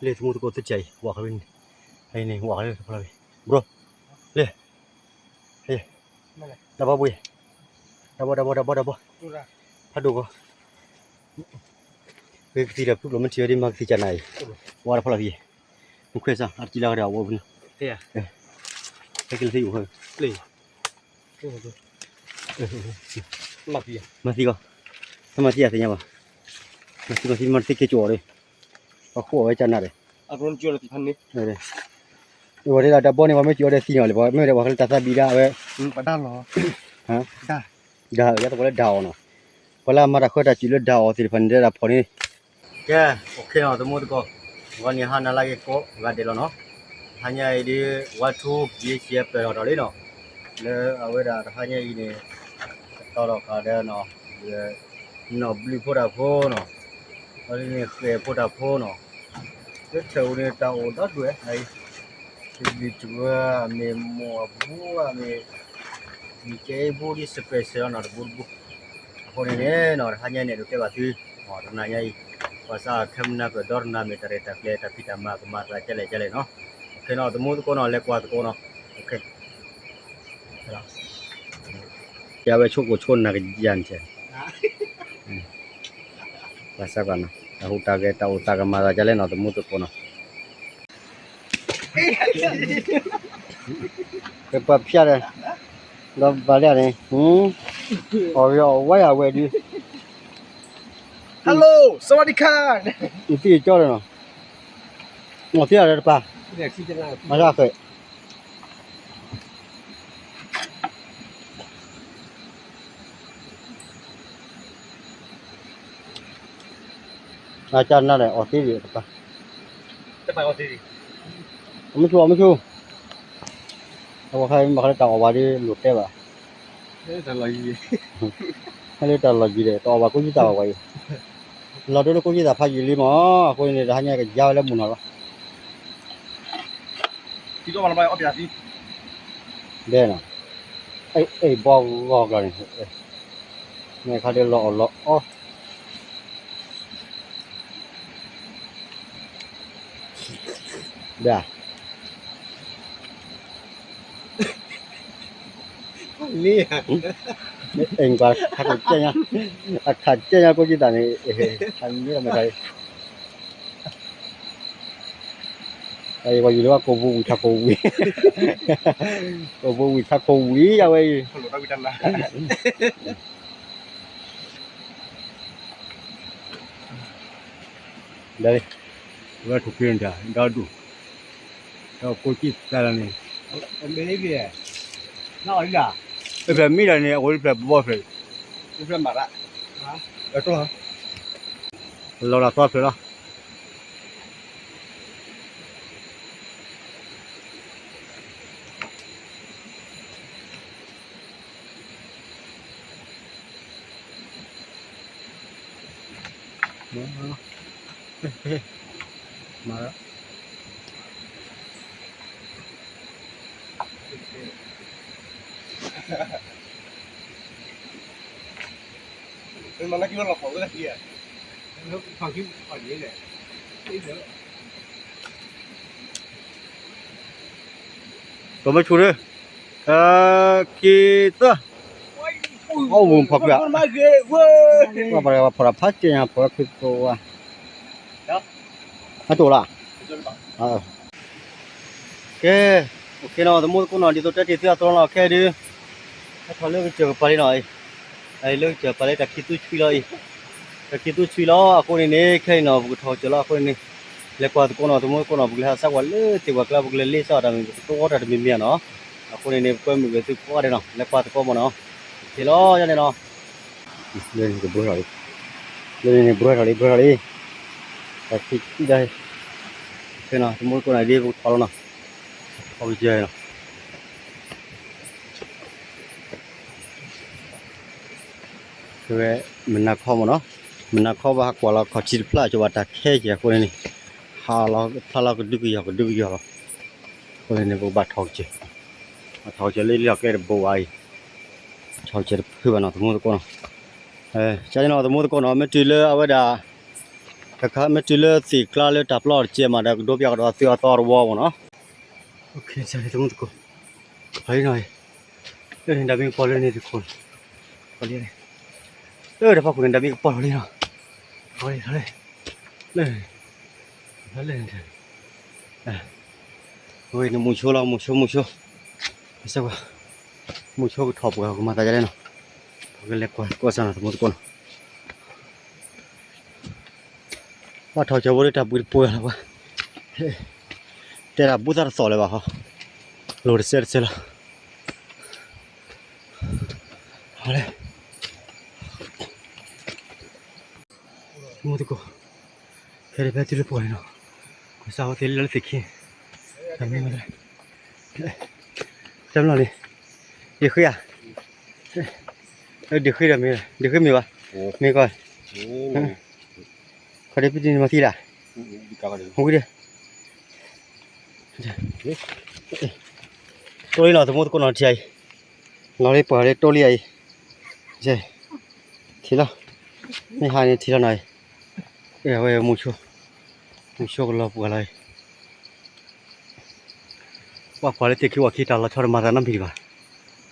လၢသမူသကိးသ့ၣ်တဖၣ်အံၤ ဝဲဃီဖဲန့ၣ်, ဟဲန့ၣ် ဝဲဃီလၢတဖျီဖဲ, ဘြိ, လၢ, ဟဲ, တၢ်ဘီဘှံး, တၢ်ဘီ တၢ်ဘီ တၢ်ဘီ တၢ်ဘီ, ဖးဒိၣ်ကီ, ဝဲကသံၣ်ဒီးဖုကျိၤမ့ၢ်ထံၣ်ဝဲဒ်မၤကသံၣ်ကနၤအံၤ, ဝဲတဖျီဖဲ, မ့ၢ်ခွဲးစၢ် အတကံလၢကဒီးအဝဲဖဲန့ၣ်, ဟဲက့ၤလၢသ့ၣ်ယိၣ်ဃီ, မၤသံကီ, တမၤသံအသ့ၣ်ညါဘၣ်, မၤသံမၤသံမၤသံက့ၤကၠိအီၤဒီး, ပှၤဃိအဝဲကနၤဒီး, အဝဲဒၣ်တၢ်ဘီန့ၣ် ပှၤမ့ၢ်ကၠီအီၤဒီးသံနီၤလံ, ပှၤမ့ၢ်ဝဲဒၣ်ပှၤဃိလၢတၢ်သးဘံၣ်ဒၣ်အဝဲ, ဒၣ်, ဒၣ်, ယသပှၢ်လၢဒၣ်အီၤနီၤ, ပှၤလၢအမၤတၢ်ဃၢတၢ်စူၤလၢဒၣ်အီၤသ့ၣ်တဖၣ်န့ၣ် ဒဲဒၣ်ဖီၣ်န့ၣ်, ကဲ, အိၣ်ခ့နီၤ သမူသကိး, ဂီၤန့ၣ်ဟါနၤလၢက့ၤကိးဂၤဒဲးလီၤနီၤ, ဟါညါအံၤဒ် ဝါထူ ဘံၣ်စဲး ပၢၢ်ထီၣ်ထီၣ်လံနီၤ, လၢအဝဲဒၣ်တဟါညါအံၤန့ၣ်, ကတီၤထီၣ်ဃာ်ဒီးနီၤ, နီၣ်ဘျုးဖိတၢ်ဖိနီၤ, အန့ၣ်ဃဲၣ်ဖိတၢ်ဖိနီၤ, လၢထၢၣ်ဧိၤန့ၣ် တၢ်အိၣ်ဒီဒူၣ်ဝဲ, တဘျုးတဂၤမ့ၢ်မိၢ်အဘူးမ့ၢ်, မ့ၢ်ကဲအ့ၣ်ဘူးဒ် special လီၤနီၤ တဘူးတဘူး, အဃိန့ၣ်န့ၣ်နီၤ တဟါညါန့ၣ် ဒိးတဲဘၣ်သု, တနၤညါအံၤ, ပှၤစးခဲမုၢ်နၤပၢၢ်ဒီတနၤမ့ၢ်တၢ်ရဲၣ်တၢ်ကျဲၤတၢ်ဖံးတၢ်မၤကမၤသးကလဲၣ်ကလဲၣ်နီၤ, အိၣ်ခ့နီၤ သမူသကိးနီၤ လဲၤကွၢ်သကိးနီၤ, အိၣ်ခ့ ကဲဝဲဆိကိၣ်ဆိနၤကယၤန့ၣ်, ဘၣ်ဆၣ်ကွၢ်နီၤ တၢ်ဟူးတၢ်ဂဲၤတၢ်အိၣ်သးကမၤသးဒ်လဲၣ်နီၤ သမူသကိးနီၤ, ကပၤဖျါဒီး, ဒီးဘၣ်လၢန့ၣ်, အီၣ်ဂ့ၤအီၣ်ဝါယၤဝဲဒုး, Hello စဝၤဒံခါ, နသံကၠီဒီးနီၤ, မ့ၢ်သံအီၤဒီးတပၤ, မၤတၢ်ဃဲၣ် အကၢ်နၤဒီးအီၣ်သ့ဒံးတပၤ, မ့ၢ်ဆူၣ်အီၣ်မ့ၢ်ဆူၣ်, အဝဲခါမ့ၢ်ခါလၢတၢ်အီၣ်ဝဲဒ်လိာ်တဲဘၣ်, ဟဲလၢတၢ်လီၢ်ယံၤဒီး တအီၣ်ဘၣ်ကိးကံၢ်သးဘၣ်ဝဲအံၤ, လီၤဒိလၢကိးကံၢ်သးဖးယံာ်လံမး, အဃိန့ၣ် တဟါညါကယါဝဲလၢမုၢ်နီၤလီၤ ဒဲနီၤ, အဲၣ်ဘီဂီၢ်ကျီၤန့ၣ်, မ့ၢ်ခါဒဲလီၤအီၣ်လီၤအီ, ဒဲ, လ့, အဲၣ်ကွၢ်ခါကိးကဲညါ, အခးကဲညါကိးကံၢ်သးန့ၣ်, ခါန့ၣ်မ့ၢ်ခါ ပှၤယံၤလၢကိာ်ပူၤဝံၤထးခိၣ်ဝံၤ, ကိာ်ပူၤဝံၤထးခိၣ်ဝံၤယဝဲအံၤ, ဒီး, ဝဲထူၣ်က့ၤန့ၣ်တၢ်ဒီဒူၣ်, ဒီးကိးကံၢ်သးလီၤန့ၣ်, ဖျဲၣ်မံဒီးန့ၣ် အအိၣ်ဖျဲၣ်ဘီဖျဲၣ်, လီၤလီၤသီဖျဲၣ်လီၤ. ပမ့ၢ်ဆူၣ်ဒီး, က့ၤသၢ, အိၣ်ဖီၣ်ကွံာ်, ပှၤဖီၣ်တၢ်ဖးက့ၤညါ ဖီၣ်ဝဲခွံသဝါ, အတိၢ်လီၤ. ကဲ, အိၣ်ခ့နီၤ သမူသကိးနီၤ ဒ်သိးတဲတ့ၢ်သုအသိးလီၤ ခဲဒုး, ဟဲထီၣ်လၢကစၢၢ်ကပၤလံနီၤ, လၢကစၢၢ်ကပၤလၢတၢ်ခံသူဆွံလီၤအံၤ, တၢ်ခံသူဆွံလီၤ အဃိန့ၣ်န့ၣ် ခဲအံၤနီၤ ပကထီၣ်ကစၢၢ်လီၤ အဃိန့ၣ်န့ၣ်, လဲၤကွၢ်သကိးနီၤ သမူသကိးနီၤ ပကလဲၤဟးစးကွၢ်လၢသ့ၣ်ပှၢ်ကျါ ပကလဲၤလ့စးတၢ်မ့ၢ် ပကသဝီတၢ်တမံၤမံၤနီၤ, အဃိန့ၣ်န့ၣ် ပကွဲမုာ်ဂ့ၤသုကိးဂၤဒဲးနီၤ လဲၤကွၢ်သကိးမ့ၢ်နီၤ, က့ၤလီၤယၤန့ၣ်နီၤ လၢန့ၣ်ကဘှီထီၣ်လံ, လၢန့ၣ်န့ၣ်ဘှီထီၣ်လံ ဘှီထီၣ်လံ, တၢ်ခံသံဒၣ်, ခဲနီၤ သမူသကိးနီၤ ဒ်ပကထီၣ်လီၤနီၤ, ထီၣ်ကစၢၢ်နီၤ, ဝဲမနၤခီမ့ၢ်နီၤ, မနၤခီဘၣ်ဟးကွၢ်လီၤခီၣ်ထံးတဖျၢၣ် ကဘၣ်တၢ်ခဲကဲၤအဃိန့ၣ်န့ၣ်, ဟးလီၤဖျါလီၤကဒုကယီၤကဒုကယီၤလီၤ, အဃိန့ၣ်န့ၣ် ပကဘၣ်ထီၣ်ကစၢၢ်, ထီၣ်ကစၢၢ်လၢလီၢ်ကျဲတဘိဘၣ်အံၤ, ထီၣ်ကစၢၢ်တဖုဘၣ်နီၤ သမူသကိးနီၤ, ကန့ၣ်နီၤ သမူသကိးနီၤ မ့ၢ်တုၤလၢအဝဲဒၣ် တခါမ့ၢ်တုၤလၢသ့ၣ်ကျါလၢတၢ်ပျီအီၤတကဲးမးဒီး ကဒိပၠးကဒီးသုအသီတဝီမ့ၢ်နီၤ. သမုသကိး, ဖးအံၤနီၤ, လၢန့ၣ်ဒၣ်မ့ၢ်ကပီၤလၢန့ၣ်တခိၣ်, လၢတဖၣ်ခိၣ်န့ၣ်ဒၣ်မ့ၢ်ကပီၤလီၤလံနီၤ, လၢ လၢ ဝဲန့ၣ်မုၢ်ဆိလီၤ မုၢ်ဆိ မုၢ်ဆိ, မုၢ်ဆိကထီၣ်ပှၢ်ကမၤသးဒ်လဲၣ်နီၤ, ပကလဲၤကွၢ်ကီၢ်စၢ်နီၤ သမုသကိးနီၤ. ပှၤထီၣ်ကၠီၤဘိဒ်တၢ်ဘှံးတပှဲၤလီၤပှၤ, တဲဒၣ်ဘူးသးတသီၣ်လၢၤဘၣ်ဟီ, လိၤတစဲးတစဲးလီၤ. သမုသကိး, ခဲဒၣ်ဖဲတုၤလၢပှၢ်န့ၣ်နီၤ, ကွၢ်စၢ်ဝဲသ့ၣ်လၢလၢသ့ၣ်ခံ, တၢ်မ့ၢ်ဝဲဒၣ်, တၢ်မ့ၢ်လီၤန့ၣ်, ဒ့ၣ်ဃ့ဧါ, ဒ့ၣ်ဃ့ဒီးမ့ၢ်, ဒ့ၣ်ဃ့မ့ၢ်ဘၣ်, မ့ၢ်ကီၢ်, ခီဒ့ၣ်ဖံးတန့ၢ်မၤသံဒၣ်, ဝံၤဒီး တိၢ်လံနီၤ သမုသကိးနီၤ ထံၣ်အံၤ, လီၤလံပှၢ်လံတိၢ်လံအံၤ, ထံၣ်လီၤ, မ့ၢ်ဟါန့ၣ်ထံၣ်လီၤနီၤအံၤ, အဝဲမုၢ်ဆိ, မုၢ်ဆိကလီၤပှၢ်လီၤအံၤ, ပှၤကွၢ်လၢသ့ၣ်ခံဝီခံတၢ်လီၤဆီတမၤသးနီတမံၤဒံးဘၣ်,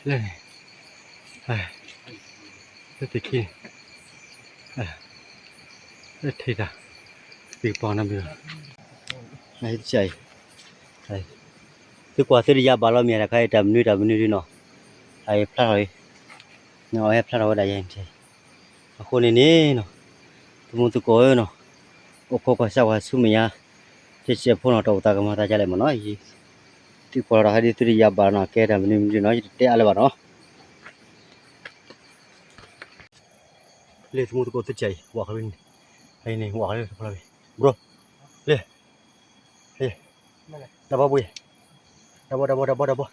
လၢန့ၣ်, လၢသ့ၣ်ခံန့ၣ်, လၢထံၣ်တၢ်, သ့ၣ်ကပီၤနီတမံၤဘၣ်, အံၤ သုကွၢ်သုတယါဘၣ်လီၤမ့ၢ်တခါအံၤ တၢ်မနုၤတၢ်မနုၤဒ်နီၤ, အံၤဖျါထီၣ်လံ, အဝဲဖျါထီၣ်ဝဲဒၣ်ယဲန့ၣ်, အဃိန့ၣ်န့ၣ်နီၤ, သမုသကိးဧၢနီၤ, အိၣ်ခိးကွၢ်စၢ်ကွၢ်ဆူမဲာ်ညါ, ကဲစဲးဖိနီၤ တၢ်အိၣ်သးကမၤသးဒ်လဲၣ်မ့ၢ်နီၤ, သုကွၢ်လီၤတၢ်ဟဲဒ်သုတယါဘၣ်နီၤ ကဲတၢ်မနုၤမနုၤနီၤ ယတတဲအါလၢၤဘၣ်နီၤ. လၢသမုသကိးသုထံၣ်အံၤ ဝးဃီလံန့ၣ်, အံၤန့ၣ် ဝးဃီလံတဖီလာ်ဝံၤ, ဘြိ, လၢ, တၢ်ဘီဘှံး, တၢ်ဘီ တၢ်ဘီ တၢ်ဘီ တၢ်ဘီ,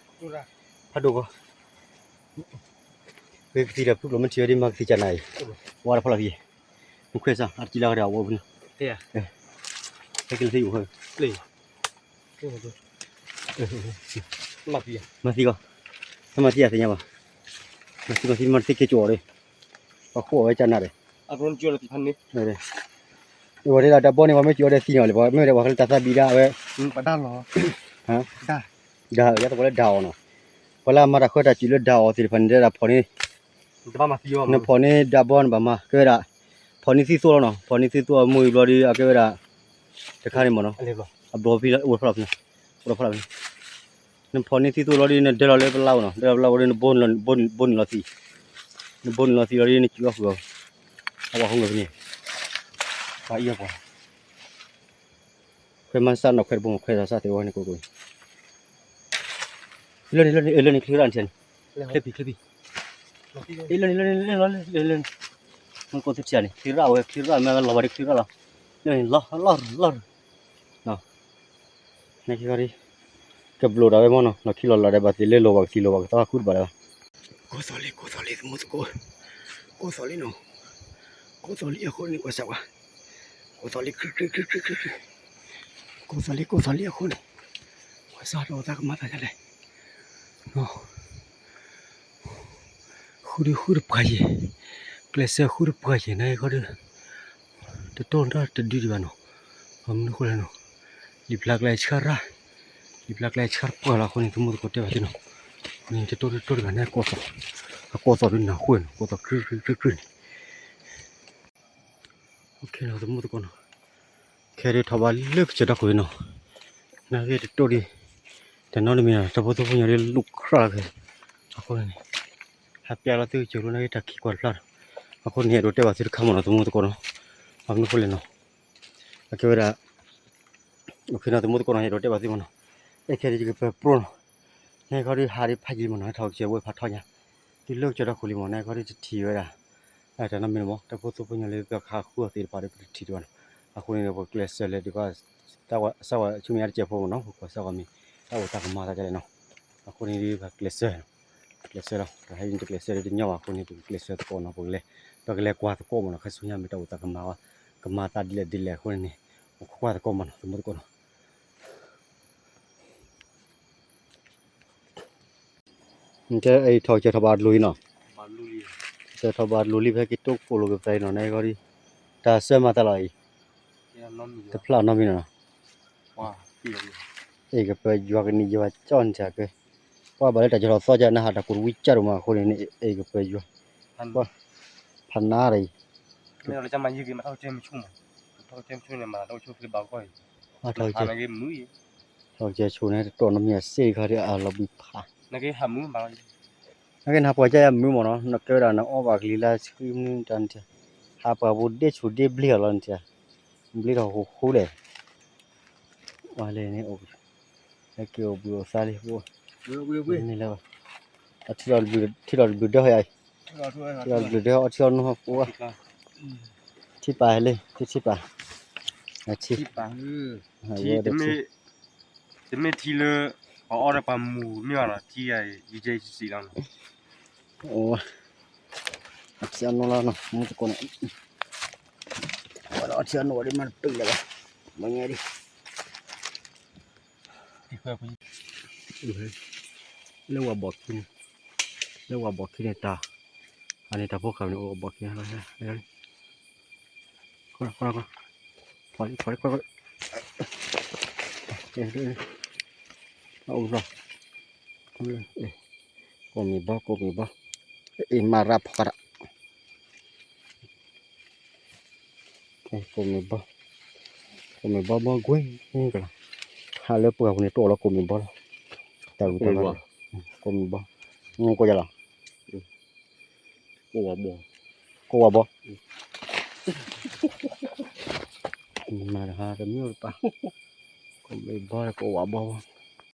ဖးဒိၣ်ကီ, ဝဲကသံၣ်ဒီးဖုကျိၤမ့ၢ်ထံၣ်ဝဲဒ်မၤကသံၣ်ကနၤအံၤ, ဝးတဖီလာ်ဝံၤ, နခွဲးစၢ် အတကံလၢကဒီးအဝဲပူၤန့ၣ်, ဟဲက့ၤလၢသ့ၣ်ယိၣ်ဃီ, မၤသံကီး, မၤသံအသ့ၣ်ညါဘၣ်, မၤသံမၤသံမၤသံက့ၤကၠိအီၤဒီး, ပှၤဃိအီၣ်ဝဲကနၤဒီး, ဝဲဒၣ်တၢ်ဘီန့ၣ် ပှၤမ့ၢ်ကၠိအီၤဒီးသံန့ၣ်လီၤ, ပှၤမ့ၢ်ဝဲဒၣ်ပှၤဃိလၢတၢ်သးဘံၣ်ဒၣ်ဝဲ, ဒါ, ယသးပှၢ်လၢဒါအီၤနီၤ, ပှၤလၢအမၤတၢ်ဃၢတၢ်စူၤလၢဒါအီၤသ့ၣ်တဖၣ်န့ၣ် တဲဒၣ်ဖီၣ်န့ၣ်, နဖီၣ်န့ၢ်ဒါဘီနဘၣ်မၤ ကဲဝဲဒၣ်, ဖီၣ်န့ၢ်သံသိလီၤနီၤ, ဖီၣ်န့ၢ်သံသိအမူအံၤဘျီဒီး အကဲဝဲဒၣ်, တခါန့ၣ်မ့ၢ်နီၤ, အဘျီဖဲအိၣ်ဖီလာ်ဖဲန့ၣ်, အိၣ်ဖီလာ်ဖဲန့ၣ်, နဖီၣ်န့ၢ်သံသိလီၤဒီး နဒဲလီၤလၢပလါအိၣ်နီၤ, ဒဲလီၤပလါအိၣ်ဒီး နဘိနုာ်လီၤသံ, နဘိနုာ်လီၤသံလီၤဒီး နစူးအီၣ်ဃုာ်အီၤ, အဝဲဟိငၢၣ်ဖဲန့ၣ်, ပှၤအံၤအပှၤ ခွဲးမၤစၢ်နီၣ်ခွဲးတဘိမ့ၢ်ခွဲးစၢ်သ့ၣ်ဝဲန့ၣ်ကိးကိး, လၢန့ၣ် လၢန့ၣ် လၢန့ၣ် ချ့ရၣ်န့ၣ်, ချ့ပံၤ ချ့ပံၤ, လၢန့ၣ် လၢန့ၣ် လၢန့ၣ်, မ့ၢ်ကိးသုထံၣ်န့ၣ် ချ့ရၣ်ဝဲ ချ့ရၣ်မ့ၢ်လီၤဘၣ်ဒီးချ့ရၣ်လီၤ, လၢန့ၣ် လီၤ လီၤ လီၤ, နကဒီး ကဘျိးဒၣ်ဝဲမ့ၢ်နီၤ, လီၢ်ခံလီၤလီၤဒီး ဘၣ်သ့ၣ်လၢလီၤဘၣ်ကသံၣ်လီၤဘၣ်ကသီဃုတဘၣ်လၢၤဘၣ်, ကိးသီၣ်လံ ကိးသီၣ်လံ သမူသကိး, ကိးသီၣ်လံနီၤ, ကိးသီၣ်လံအဃိန့ၣ် ကွၢ်စၢ်ဝဲ, ကိးသီၣ်လံ ချ့ချ့ချ့ချ့ချ့, ကိးသီၣ်လံ ကိးသီၣ်လံအဃိန့ၣ်, ကွၢ်စၢ်တၢ်အိၣ်သးကမၤသးဒ်လဲၣ်, ဃုဒုဃုတပှၢ်ယဲၢ်, ကျဲးစၢးဃုတပှၢ်ယဲၢ် နခီဒီး တတိၢ်တၢ်တဒုဒံးဘၣ်နီၤ, ဘၣ်မနုၤဃိလဲၣ်နီၤ, လံာ်ပျၢ်ကျဲဆှၢရၣ်, လံာ်ပျၢ်ကျဲဆှၢတပှၢ်လီၤအဃိန့ၣ် သမူသကိးတဲဘၣ်သုနီၤ, န့ၣ်တတိၢ်တတိၢ်တဂၤန့ၣ် ကိးသီၣ်, အကိးသီၣ်ဒုးနၢ်ဟူနီၤ ကိးသီၣ်ကြုၢ်ကြုၢ်ကြုၢ်န့ၣ်, သမူသကိးနီၤ, ခဲဒုးထီၣ်ဘးလၢကစၢၢ်ဒီခိၣ်အံၤနီၤ, နာ်ဂ့ၢ်တတိၢ်ဒံး, တနီတမံၤနီၤ တၢ်ဖိသိဖိညီဒုးလူၢ်ခရၣ်လီၤခဲ, အဃိန့ၣ် ဟးပျၢ်လီၤသုကစၢၢ်လိနာ်ဂ့ၢ်တၢ်ခံကွၢ်တဖျါဒီး, အဃိန့ၣ် အဲၣ်ဒိးတဲဘၣ်သုတခါမ့ၢ်နီၤ သမူသကိးနီၤ, ဘၣ်မနုၤဃိလဲၣ်နီၤ, အကဲဝဲဒၣ် အိၣ်ခ့နီၤ သမူသကိးနီၤ အဲၣ်ဒိးတဲဘၣ်သုမ့ၢ်နီၤ, အဲၣ်ခဲဒုးယကပၢၤပြိနီၤ, န့ၣ်ခီဒုးဟးဒုးဖးယံာ်မ့ၢ်နီၤ ဟဲထီၣ်ကစၢၢ်ဝဲဖးထီညါ, တုၤလၢကစၢၢ်ဒီခိၣ်လံမ့ၢ်နီၤ န့ၣ်ခီဒုးတထံၣ်ဝဲဒၣ်, တၢ်နီတမံၤမ့ၢ် တၢ်ဖိသိဖိညီလၢပခးဃုအီၤသ့ၣ်တဖၣ်ဒီး ပတထံၣ်ဒံးဘၣ်နီၤ, အဃိန့ၣ် ပကျဲးစၢးလဲၤဒုးကီး စၢ်ဝဲဆူမဲာ်ညါတစဲးဖိမ့ၢ်နီၤ ပကွၢ်စၢ်ဝဲမ့ၢ် တၢ်အိၣ်သးကမၤသးဒ်လဲၣ်နီၤ, အဃိန့ၣ်ဒုးပကျဲးစၢး ကျဲးစၢးလီၤ တဟဲတကျဲးစၢးဒုးတညီဘၣ် အဃိန့ၣ် ပကကျဲးစၢးသကိးနီၤ ပကလဲၤ ပကလဲၤကွၢ်သကိးမ့ၢ်နီၤ ခါဆူညါမ့ၢ်တၢ်အိၣ်သးကမၤဝဲ ကမၤသးဒ်လဲၣ်ဒ်လဲၣ်အဃိန့ၣ်န့ၣ် ပကကွၢ်သကိးမ့ၢ်နီၤ သမူသကိးနီၤ ကဲအံၤထီၣ်ကစၢၢ်ထီၣ်ဘးတလိၤအံၤနီၤ, ကစၢၢ်ထီၣ်ဘးတလိၤလံ ပဟဲက့ၤတိၢ်ကိၣ်လိာ်က့ၤပသးအံၤနီၤ နဂီၢ်ဒံး တၢ်ဆၢမၤသးလီၤအံၤ, တဖျါအီၤနီတမံၤနီၤ, အဲၣ်ကပၢယွၤကနံၤယွၤကၠီၣ်န့ၣ်က့, ပှၤဘၣ်လၢတၢ်ကၠီထီၣ်သီကနၢ်ဟးတၢ်ကိၢ်တဝံကၢ်ဒိၣ်မးအဃိန့ၣ် အဲၣ်ကပၢယွၤ, ဖးနါတၢ်အံၤ, ထီၣ်ကၠဲဆိန့ၣ် မၤတၢ်အိၣ်ကၠဲမုၢ်ဆူၣ်မး, ထီၣ်ကၠဲဆိန့ၣ်တတီၢ်နီတမံၤအစ့ၢ်ခီဒီးအလီၤဘှံးဖး, နက့နဟးပှၤကၢ်ယၤမုၢ်မ့ၢ်နီၤ နကဲဝဲဒၣ်နအီၣ်ဘၣ်ကလံၤလၢဆှံမနုၤတၢ်န့ၣ်, ဟးပှၤဘိဒ့ဆူၣ်ဒ့ဘျ့အီၤလီၤန့ၣ်, ဘျ့ထီၣ်ဃိဃိလဲၣ်, ဝဲလဲၣ်န့ၣ်, ဟဲက့ၤအိၣ်ဘှံးအိၣ်သါလံ, န့ၣ်လၢ, ထံလီၤတဘျုးဒၢဟီယၤအံၤ, ထံလီၤတဘျုးဒၢဟီအီထံအီနိဟီဖိ, ထံပာ်ဟဲလံ ထံထံပာ်, ထံ တမ့ၢ်ထံလၢ ပှၤအီဒီးပှၤမူၤမ့ၢ်ဘၣ်နီၤ ထံယယဲယစံးလီၤနီၤ, အထံအနိလီၤနီၤ မူတကိးန့ၣ်, အထံအနိဝဲဒ်မးတပ့ၤလၢၤဘၣ်, မ့ၢ်ညါဒ် လၢဝၤဘီၣ်ခံန့ၣ်, လၢဝၤဘီၣ်ခံန့ၣ်တၢ်, အန့ၣ်တၢ်ဖိဃာ်န့ၣ် အိၣ်ဝၤဘီၣ်ခံန့ၣ်, ကိးမံၤဘီ ကိးမံၤဘီ, အ့ၣ်မၤရၣ်ဖီတၢ် ကိးမံၤဘီ, ကိးမံၤဘီဘီကွ့ၢ်ကလီၤ, ဟးလၢပှၢ်ပူၤန့ၣ် တအိၣ်လီၤကိးမံၤဘီလီၤ, တၢ်ဝံၤတၢ်ဘီ, ကိးမံၤဘီ, ကိးယၤလီၤ, ကိးဝၤဘီ, မၤတဟါတမံၤတပၤ, ကိးမံၤဘီကိးဝၤဘီ,